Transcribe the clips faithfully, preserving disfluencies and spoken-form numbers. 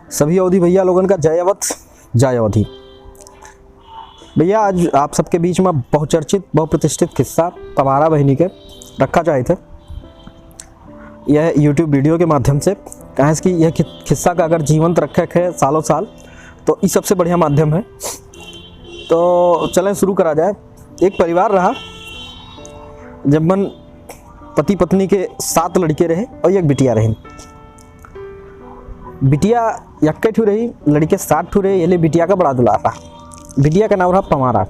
सभी अवधी भइया लोगन का जय अवध, जय अवधी। भइया, आज आप सबके बीच मा बहुचर्चित, बहुप्रतिष्ठित किस्सा पमारा बहिनी के रखा चाहित है यह YouTube video के माध्यम से। काहे से कि यह खि-, किस्सा का अगर जीवंत रखे के है सालों साल, तो ई सबसे बढ़िया माध्यम है। तो चलें, शुरू करा जाए। एक परिवार रहा, जब मन पति पत्नी के सात लड़के रहे और एक बिटिया रहे। बिटिया यक्के ठू रही, लड़के सात ठू रहे, ये ले बिटिया का बड़ा दुलार रहा। बिटिया का नाम रहा पमारा।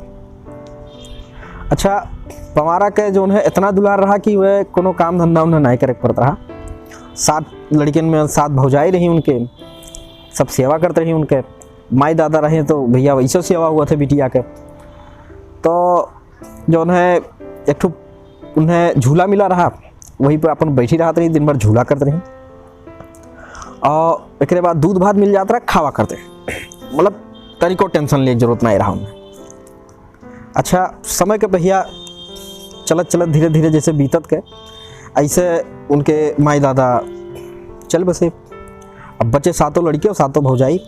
अच्छा, पमारा के जौन है इतना दुलार रहा कि वह कोनो काम धंधा उन्हें नहीं करे के पड़त रहा। सात लड़कन में सात भौजाई रही उनके, सब सेवा करत रही उनके। माई दादा रहे तो भइया वैसे सेवा हुआ थे बिटिया के। तो जौन है एक ठो उन्हें झूला मिला रहा, वही पर अपन बैठी रहत रही, दिन भर झूला करत रही। और एकरे बाद दूध भात मिल जात रहा, खावा करते, मतलब तनिको tension लेके जरूरत नहीं रहा उन्हें। अच्छा, समय के पहिया चलत चलत धीरे धीरे जैसे बीतत के, ऐसे उनके माई दादा चल बसे। अब बचे सातों लड़के और सातों भौजाई।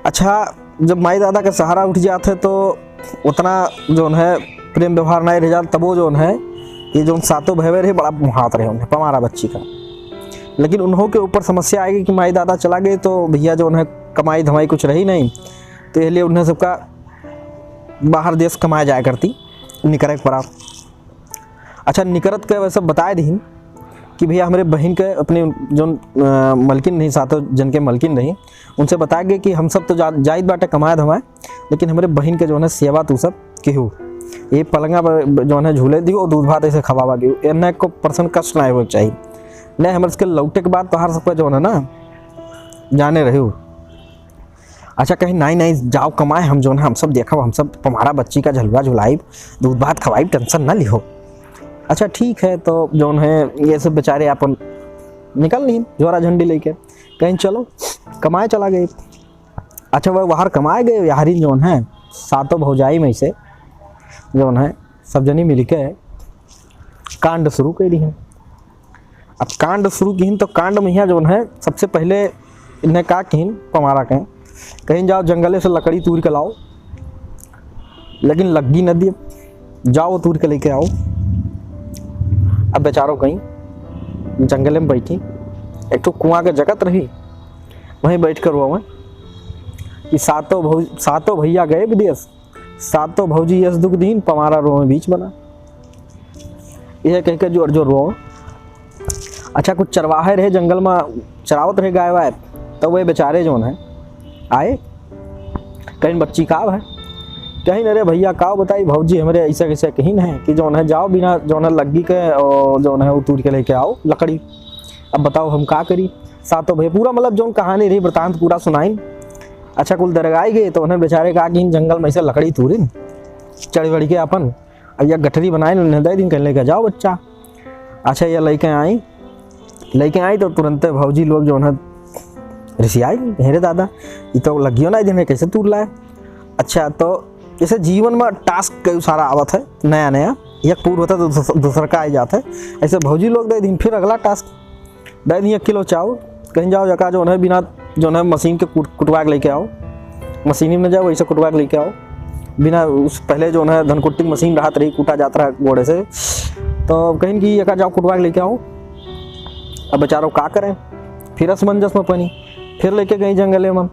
अच्छा, जब माई दादा का सहारा उठ जात है तो उतना जौन है प्रेम व्यवहार नहीं रह जात, तबो जौन है ये जौन सातों भैवे रहे बड़ा मुहात रहे उन्हें पमारा बच्ची का। लेकिन उन्हों के ऊपर समस्या आएगी कि माई दादा चला गए तो भइया जौन है कमाई धमाई कुछ रही नहीं, तो इसलिए उन्हें सबका बाहर देश कमाए जाया करती, निकरे के पड़ा। अच्छा, निकरत के वैसे बताए दीन कि भइया हमरे बहिन के अपने जौन, अ, मलकिन रही, सातों जन के मलकिन रही, उनसे बताए गए कि हम सब तो जा-, जाइत बाटे कमाए धमाए, लेकिन हमरे बहिन के जौन है सेवा तू सब केहू, ये पलंगा पर जौन है झूले दियो, दूध भात ऐसे खवावा दियो, इन्हें को percent कष्ट ना होए के चाहिए। नहीं, हमरे सबके लौटे के बाद तोहार सबका जौन है ना, जाने रहो। अच्छा, कहीं नहीं, नहीं, जाओ कमाए, हम जौन है, हम सब देखब, हम सब तुम्हारा बच्ची का झलुआ झुलाइब, दूध भात खवाइब, tension ना लिहो। अच्छा, ठीक है, तो जौन है, ये सब बेचारे अपन निकल लीन झोरा झंडी लेके, कहीं चलो, कमाए चला गए। अच्छा, वह बाहर कमाए गए, यारिन जौन है, सातों भौजाई में से जौन है, सब जनी मिलके कांड शुरू कर दी हैं। अब कांड शुरू किहिन तो कांड में यहाँ जौन है, सबसे पहले इन्हें का किहिन, पमारा के, कहीं जाओ जंगले से लकड़ी तूर के लाओ, लेकिन लग्गी न दिए, जाओ तूर के लेके आओ। अब बेचारो कहीं जंगले में बैठी, एक ठो कुआं के जगत रही, वहीं बैठ कर रोवे कि सातों भौ-, सातों भइया गए विदेश, सातों भौजी यस दुख दीन, पमारा रोवे बीच बना। यह कह के जोर जोर रोवे। अच्छा, कुछ चरवाहे रहे जंगल में, चरावत रहे गाय वाय, तब वे बेचारे जौन है आए, कहीं बच्ची काव है, कहीं अरे भइया काव बताई, भौजी हमरे ऐसा कैसे कहीं है कि जौन है जाओ बिना जौन है लग्गी के और जौन है उतूर के लेके आओ लकड़ी। अब बताओ हम का करी। सातों भइया पूरा मतलब जौन कहानी रही वृत्तांत पूरा सुनाइन। अच्छा, कुल दरगाई गए तो उन्हें बेचारे का कि जंगल में से लकड़ी तूरिन, चढ़ बढ़ के अपन, अब यह गठरी बनाए उन्हें दे दिन, कहीं लेके जाओ बच्चा। अच्छा, यह लेके आई, लेके आई तो तुरंते भौजी लोग जौन है रिसियाई, "हे रे दादा, ये तो लगियो ना दिन, कैसे तूर लाए?" अच्छा, तो जैसे जीवन में task कई सारा आवत है नया नया, एक पूर होता तो दूसर-, दूसर का आ जाता है। ऐसे भौजी लोग दे दिन फिर अगला task, दे दिन एक किलो चाउर, कहीं जाओ जका जौन है बिना जौन है मशीन के कुट-, कुटवा के लेके आओ, मशीनी में जाओ वैसे कुटवा के लेके आओ, बिना उस पहले जौन है धनकुट्टी मशीन रहत रही, कूटा जात रहा गोड़े से, तो कहीं कि एका जाओ कुटवा के लेके आओ। अब बेचारो का करें, फिर असमंजस में पनी, फिर लेके गई जंगले में,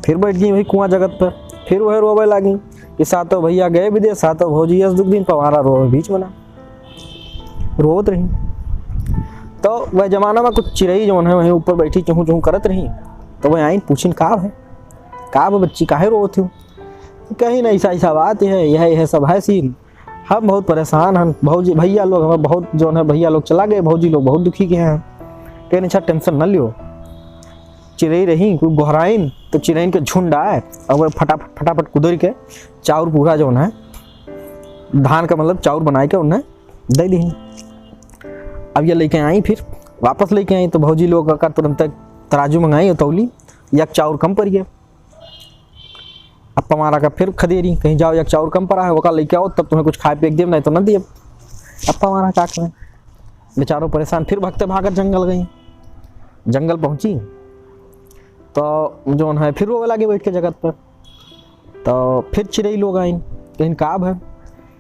फिर बैठ गई वही कुआं जगत पर, फिर वह रोवे लागी कि सातों भइया गए विदेश, सातों भौजी यस दुख दीन, पमारा रोवे बीच बना, रोवत रही। तो वह जमाना में कुछ चिरई जौन है वहीं ऊपर बैठी चूहू चूहू करत रही, तो वह आइन पूछिन का है, का बा बच्ची, काहे रोवत हो? कहीं ना, ऐसा ऐसा बात है, यह यह सब है सीन। हम बहुत परेशान हन भौजी, भइया लोग हमें बहुत जौन है भइया लोग चला गए, भौजी लोग बहुत दुखी के हैं। कहीं अच्छा tension न लियो। चिरई रही कोई गोहराइन तो चिरइन के झुंड आए और वह फटाफट फटाफट कुदर के चाउर पूरा जौन है धान का मतलब चाउर बनाए के उन्हें दे दीन। अब ये लेके आई, फिर वापस लेके आई तो भौजी लोग का तुरंत तराजू मंगाई और तौली, एक चाउर कम पड़ गया। अब पमारा का फिर खदेरी, कहीं जाओ एक चाउर कम पड़ा है, वका लेके आओ तब तुम्हें कुछ खाए पिए के देब, नहीं तो न दिए। अब पमारा का करें, बेचारो परेशान, फिर भगते भागत जंगल गई। जंगल पहुंची तो जौन है फिर रोवे लागे बैठ के जगत पर। तो फिर चिरई लोग आइन, कहिन का भा,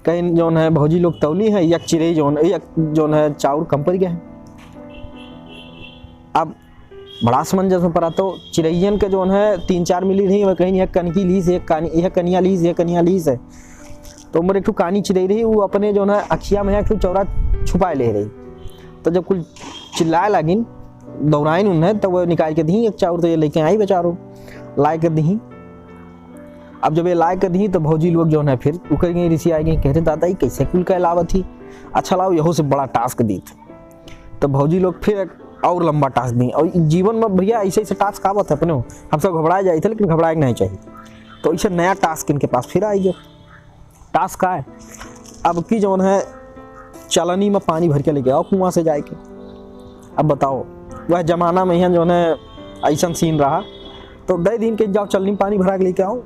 कहिन जौन है भौजी लोग तौली है, एक चिरई जौन, एक जौन है चाउर कम पड़ गया है। अब बड़ा असमंजस में पड़ा, तो चिरैयन के जौन है तीन चार मिली रही, वह कहिन एक कनकी लीस, एक कानी, एक कनिया लीस, एक कनिया लीस है। तो मोर एक ठो कानी चिरई रही, वो अपने जौन है अखिया में एक ठो चौरा छुपाए ले रही। तो जब कुल चिल्लाए लागिन, दौड़ाइन उन्हें, तो वो निकाल के दी एक चाउर, तो ये लेके आई बेचारो, लाए के दी। अब जब ये लाए के दी, तो भौजी लोग जौन है फिर उकर गई, रिसियाए गई, कह रहे, "दादा, ये कैसे कुल का लावत ही? अच्छा लाओ, यहो से बड़ा टास्क दीत।" तो भौजी लोग फिर एक और लंबा टास्क दी। और जीवन में भैया ऐसे ऐसे टास्क आवत है अपने, हम सब घबराए जाए थे, लेकिन घबराए के नहीं चाहिए। तो ऐसे नया टास्क इनके पास फिर आई गया। टास्क का है, अब की जौन है चलनी में पानी भर के लेके आओ कुआं से जाए के। अब बताओ, वह जमाना में यहाँ जौन है ऐसन सीन रहा, तो दे दिन के जाओ चलनी में पानी भरा के लेके आओ।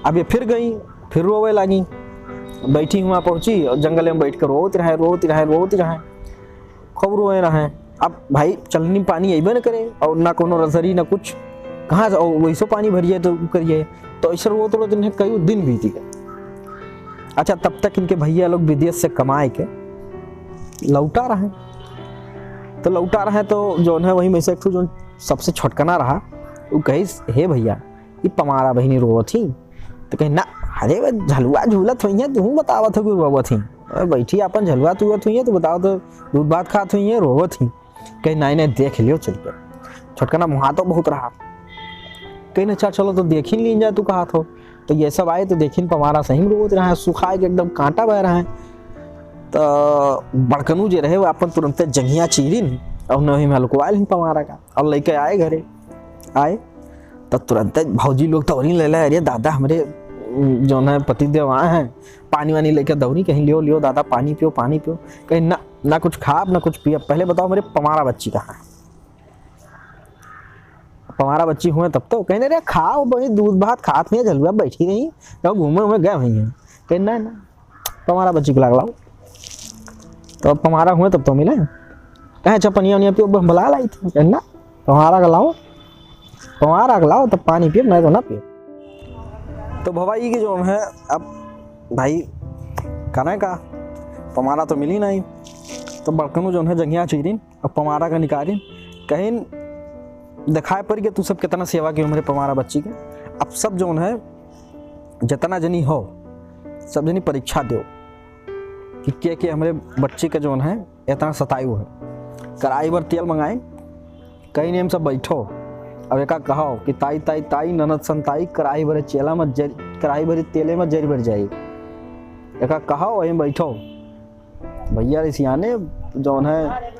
अब ये फिर गई, फिर रोवे लागी। बैठी हुआ पहुँची और जंगल में बैठ कर रोत रहे, रोत रहे, रोत रहे, खूब रोए रहे। अब भाई चलनी में पानी अइबे न करे और ना कोनो रसरी ना कुछ, कहाँ से, और वैसो पानी भरिए तो करिए। तो ऐसे रोत रोत इन्हें कई दिन बीत गए। अच्छा, तब तक इनके भैया लोग विदेश से कमाए के लौटा रहे। तो लौटा रहे तो जौन है वही में से एक ठो जौन सबसे छोटकना रहा, वो कहिस, "हे भैया, ई पमारा बहिनी रोवत ही।" तो कहे, "ना, अरे वो झलुआ झूलत हुई है, तू बतावत हो कि रोवत ही। अरे बैठी अपन झलुआ तूवत हुई है, तू बताओ तो दूध भात खात हुई है, रोवत ही।" कहे, "नहीं, नहीं, देख लियो चल के।" छोटकना मुहा तो बहुत रहा। कहे, "अच्छा चलो तो देखिन लीन जाए, तू कहा थो।" तो ये सब आए तो देखिन पमारा सही में रोवत रहा है, सुखाए के एकदम कांटा बह रहा है। तो बड़कनू जे रहे वो अपन तुरंते जंघिया चीरिन और नहीं में हलकवाल ही पमारा का और लेके आए घरे। आए तो तुरंते भौजी लोग दौरी ले ले, "अरे दादा, हमरे, उम, जौन है पतिदेव आए हैं, पानी वानी लेके दौरी, कहीं लियो, लियो दादा, पानी पियो, पानी पियो।" कहीं, "ना, ना कुछ खाब, ना कुछ पियब, पहले बताओ मेरे पमारा बच्ची कहाँ है? पमारा बच्ची हुए तब तो।" कहने, "अरे खाओ, वही दूध भात खात में झलुआ बैठी रही, तो घूमे हुए गए हुई हैं।" कहे, "ना, ना, पमारा बच्ची को लाग लाओ।" तो पमारा हुए तब तो मिले। कहे, "अच्छा पनिया वनिया पियो, बुला लाई थी।" कहे, "ना, पमारा का लाओ, पमारा का लाओ, तब पानी पियो, नहीं तो ना पियो।" तो भवाई के जौन है, अब भाई करें का, पमारा तो मिली नहीं। तो बड़कनू जौन है जंघिया चीरिन, अब पमारा का निकालिन, कहिन, "दिखाए पड़ गया तू सब कितना सेवा कियो हमरे पमारा बच्ची के।" अब सब जौन है जितना जनी हो, सब जनी परीक्षा दो कि के के हमरे बच्ची के जौन है इतना सतायु है। कराही भर तेल मंगाइन, कहिन, "एम सब बैठो।" अब एका कहो कि "ताई, ताई, ताई, ननद संताई, कराही भरे चेला में जर-, कराही भरे तेले में जरी भर जाई।" एका कहो, "एम बैठो।" भैया रे सियाने जौन है,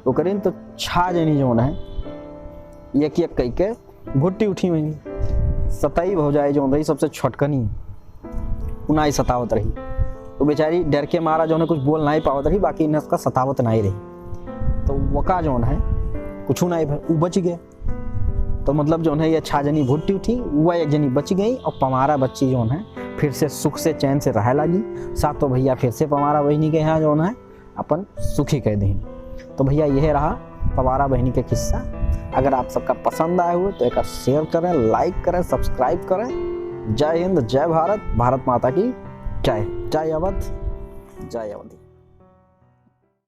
ओकरिन तो छा जनी जौन है, एक एक कई के भुट्टी उठी हुई। सताई भौजाई जौन रही सबसे छोटकनी, उनाई सतावत रही। वो बेचारी डर के मारा जौन है कुछ बोल नहीं पावत रही, बाकी इन्हें उसका सतावत नहीं रही। तो वका जौन है कुछ नहीं भे, उ बच गए। तो मतलब जौन है ये छा जनी भुट्टी उठी, वह एक जनी बच गई और पमारा बच्ची जौन है फिर से सुख से चैन से रहे लागी। सातों भैया फिर से पमारा बहिनी के यहाँ जौन है अपन सुखी कह दीन। तो भैया यह रहा पमारा बहिनी के किस्सा। अगर आप सबका पसंद आए हुए तो एक share करें, like करें, subscribe करें। जय हिंद, जय भारत, भारत माता की जय। जय अवध, जय अवधी।